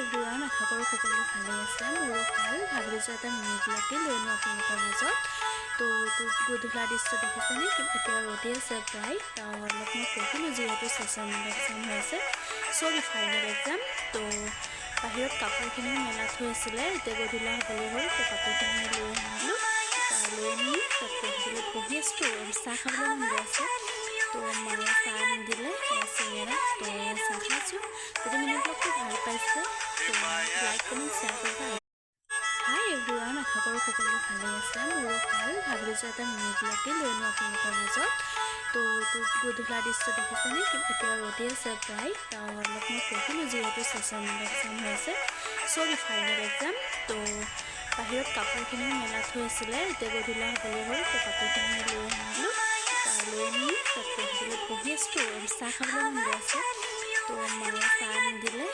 Everyone, আশা কৰোঁ সকলো ভালেই আছে। মোৰো ভাল। ভাবিলোঁ যে এটা মিনি ব্লগে লৈ আনো আপোনালোকৰ মাজত। তো এইটো গধূলা দৃশ্য দেখিছেনে? এতিয়া ৰ'দে আছে প্ৰায়। অলপ মই পঢ়িলোঁ, যিহেতু ছেশ্যন এক্সাম হৈ আছে, চৰি, ফাইনেল এক্সাম। তো বাহিৰত কাপোৰখিনিও মেলা থৈ আছিলে। এতিয়া গধূলা হ'বলৈ হ'ল, তো কাপোৰখিনি লৈ আনিলোঁ। লৈ আনি তাত পঢ়িবলৈ বহি আছিলোঁ। চাহ খাবলৈ মন গৈ আছে, তো মায়ে চাহ আনি দিলে, চিঙেৰা। তো চাহ খাইছোঁ। যদি মিনি ব্লগটো ভাল পাইছে, তো লাইক, কমেণ্ট, শ্বেয়াৰ কৰিব। হাই এভৰিৱান, আশা কৰোঁ সকলো ভালেই আছে। মোৰো ভাল। ভাবিলোঁ যে এটা মিনি ব্লগে লৈ আনো আপোনালোকৰ মাজত। তো এইটো গধূলা দৃশ্য দেখিছেনে? এতিয়া ৰ'দে আছে প্ৰায়। অলপ মই পঢ়িলোঁ, যিহেতু ছেশ্যন এক্সাম হৈ আছে, চৰি, ফাইনেল এক্সাম। তো বাহিৰত কাপোৰখিনিও মেলা থৈ আছিলে। এতিয়া গধূলা হ'বলৈ হ'ল, তো কাপোৰখিনি লৈ আনিলোঁ। লৈ আনি তাত পঢ়িবলৈ বহি আছিলোঁ। চাহ খাবলৈ মন গৈ আছে, তো মায়ে চাহ আনি দিলে।